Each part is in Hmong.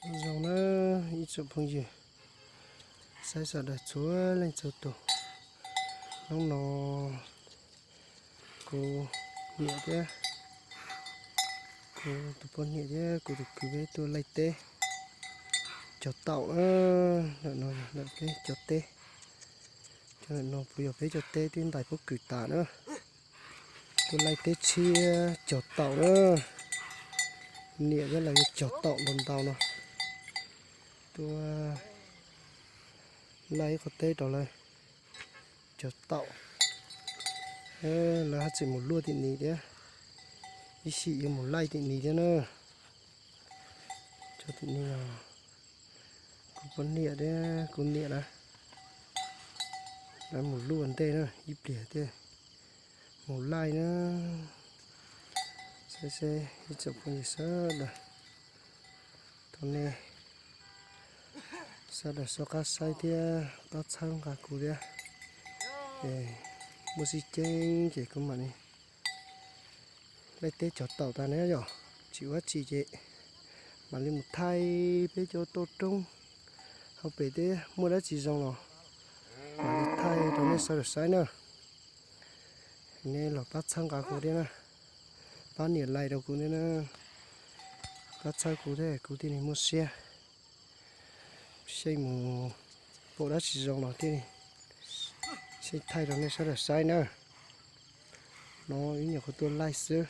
Nyob zoo na ib tsoom phooj ywg, saib sawv daws txhua leej txhua tus. Hnub no kuv niam thiab kuv tus poj niam thiab kuv tus kwv peb tuaj laij teb cog taum na. Ntawm no ntawm peb cog teb, cov ntawm no puas yog peb cov teb twb ntais pob kws tas na. Tuaj laij teb tshiab cog taum na. Niam thiab lawv yuav cog taum ntau ntau no. Tuaj laij ib qho teb rau lawv cog taum. Lawv haj tseem mus luaj tim ni thiab, ib sim yuav mus laij tim ni thiab na. Cog tim ni os, kuv poj niam thiab kuv niam na, lawv mus luaj ntej na, ib pliag thiaj mus laij na. Saib seb ib tsoom phooj ywg sawv daws, thov nej sawv daws soj qab saib thiab pab txhawb nqa kuv thiab. Muaj sib ceeb ces kuv mam li laij teb cog taum tas na yom. Tsis ua dab tsi ces mam li mus thaij peb cov toj roob hauv pem thiab, muaj dab tsi zoo los mam li thaij rau nej sawv daws saib na. Nej los pab txhawb nqa kuv thiab na, pab nias like rau kuv thiab na, pab txhawb kuv thiab kuv thiaj li muaj siab xyeej mus, pom dab tsi zoo los thiaj li xyeej thaij rau nej sawv daws saib na. No ib nyuag qhuav tuaj laij xwb,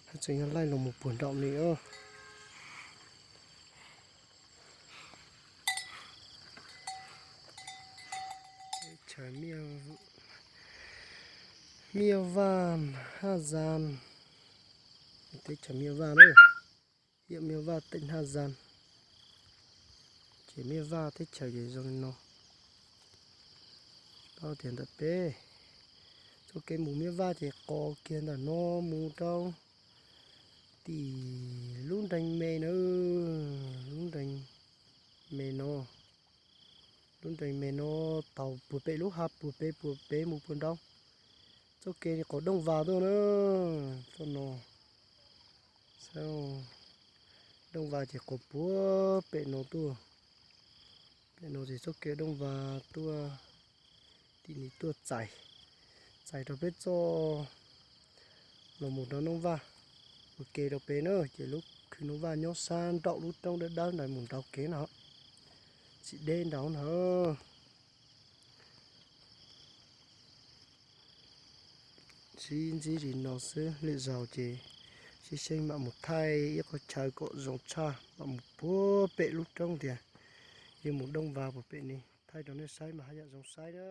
haj tseem yog laij los mus puag nraum li os. Chaw Miaj Vaj Haj Zan, teb chaws Miaj Vaj na, yog Miaj Vaj teem Haj Zan. Ces Miaj Vaj teb chaws ces zoo li no. Tau tias ntawm peb txoj kev mus Miaj Vaj ces qos kiag ntawm no mus rau tim lub nreeg me na, lub nreeg me no, lub nreeg me no tau puag pem lub hav puag pem puag pem mus puag nraud. Txoj kev qos Dooj Vas tuaj na, txoj no, Dooj Vas ces qos puag pem no tuaj. Pem no ces txoj kev Dooj Vas tuaj, tim ni tuaj txais, txais rau peb txoj los mus rau Nooj Vaj, ua ke rau pem na, ces lub khw Nooj Vaj nyob sab nraum lub roob dawb dawb ntawd mus nraud kev na, tsis deb nraud na. Sib ntsib li no xwb, lwm zaus ces sib xyeej mam mus thaij ib qhov chaw kom zoo tshaj, mam mus puag pem lub roob tias yuav mus Dooj Vas puag pem ni, thaij rau nej saib mas haj yam zoo saib na.